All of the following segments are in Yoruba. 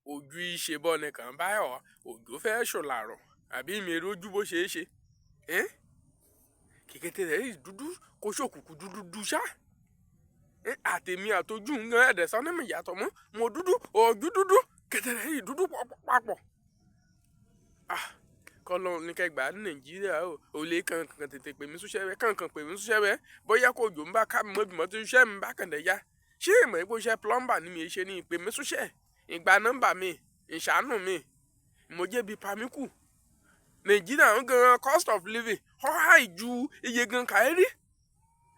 Ojú ìṣe bọ́ nìkan báyọ̀ òjò fẹ́ ṣòlàrọ̀ àbí mi èrò ojú bó ṣe é ṣe. Kìkìtì rẹ̀ yìí dúdú kó ṣòkùnkùn dúdú dú ṣá. Àtèmi àtojú ń gan ẹ̀dẹ̀ sọ ní mi yàtọ̀ mọ́. Mo dúdú, ojú dúdú, kẹtẹ rẹ̀ yìí dúdú papọ̀. Ah! Kọ́lọ́run ní kẹ́ gbà ní Nàìjíríà o. Ò lè kankan tètè pè mí súnṣẹ́ bẹ́ẹ̀, kankan pè mí súnṣẹ́ bẹ́ẹ̀. Bóyá kò jò ń bá ká mi mọ́ bí mo ti ṣiṣẹ́ mi bá kàn dé yá. Ṣé ìmọ̀ pé iṣẹ́ plumber ni mi ṣe ní ìpè mí súnṣẹ́? Ìgbà nọ́mbà mi, ìṣàánú mi. Mo jẹ́ bí pamíkù. Nàìjíríà ń gan cost of living ó high ju iye gan kárí.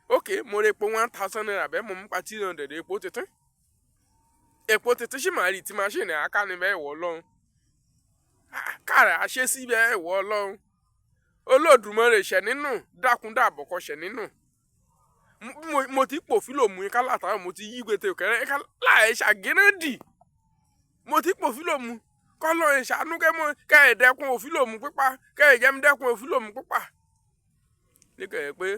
Okay, mo ra epo ₦1,000 bẹ́ẹ̀ mo mú pa 300 epo titun. Epo titun sì máa rí tí machine aká ni bẹ́ẹ̀ wọ̀ lọ́hun. Káàrà ṣe sí bẹ́ẹ̀ wọ̀ lọ́hun. Olódùmarè ṣẹ̀ nínú, dákun dàbọ̀ kọ ṣẹ̀ nínú. Mo ti pò fílò mú ká látàárọ̀ mo ti yí gbètè òkèrè ká láì ṣàgérèdì. Mo ti pò fílò mú. Kọ́lọ́run ìṣàánú kẹ́ mọ́ kẹ́ ẹ̀ dẹ́kun òfìlò mú pípa, kẹ́ ẹ̀ jẹ́ mi dẹ́kun òfìlò mú pípa. Nígbà yẹn pé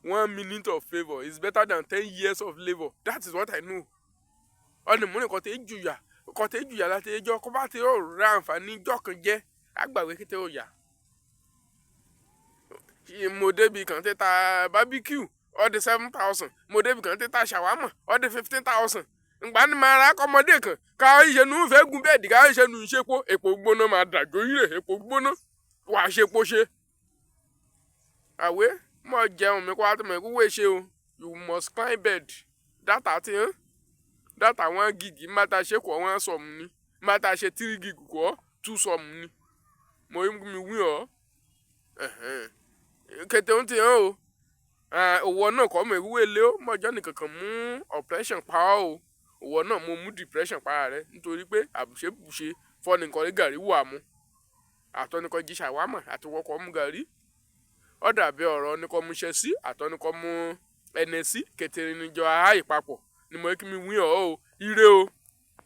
1 minute of favour is better than 10 years of labour. That is what I know. Ọ̀nà ìmúni kan tẹ́ jùyà, kan tẹ́ jùyà láti ẹjọ́ kó bá ti ó ra àǹfààní ijọ́ kan jẹ́, àgbàgbé kété ó yà. Mo débi kan tẹ́ ta barbecue, ó di 7,000. Mo débi kan tẹ́ ta shawarma, ó di 15,000. Ǹgbà ní máa ra kọ́mọdé kan, ká ìṣẹ́nu fẹ́ gun bẹ́ẹ̀dì, ká ìṣẹ́nu ìṣepo, epo gbóná máa dàjọ́ yìí epo gbóná, wà á ṣepo ṣe. Àwé, mo jẹun mi kó wá tó mọ̀ kó wé ṣe o. You must climb bed. Data ti hàn. Data 1 gig má ta ṣe kọ́ one sum ni. Má ta ṣe 3 gig kọ́ two sum ni. Mo mi wí ọ́. Kété ń ti hàn o. Òwò náà kọ́ mọ̀ ìwúwo lé o. Mọ̀jọ́ nìkan kan mú oppression pa ọ́ o. Òwò náà mo mú depression pa rẹ nítorí pé àbùṣebùṣe fọ́ni nǹkan rí gàrí wà mú. Àtọ́nikọ́ jí ṣàwámà àti wọkọ̀ mú gàrí. Ó dàbí ọ̀rọ̀ ní kọ́ mú Chelsea àtọ́nikọ́ mú NSC kété níjọ ààyè papọ̀ ni mo kí mi wí ọ́ o. Ire o.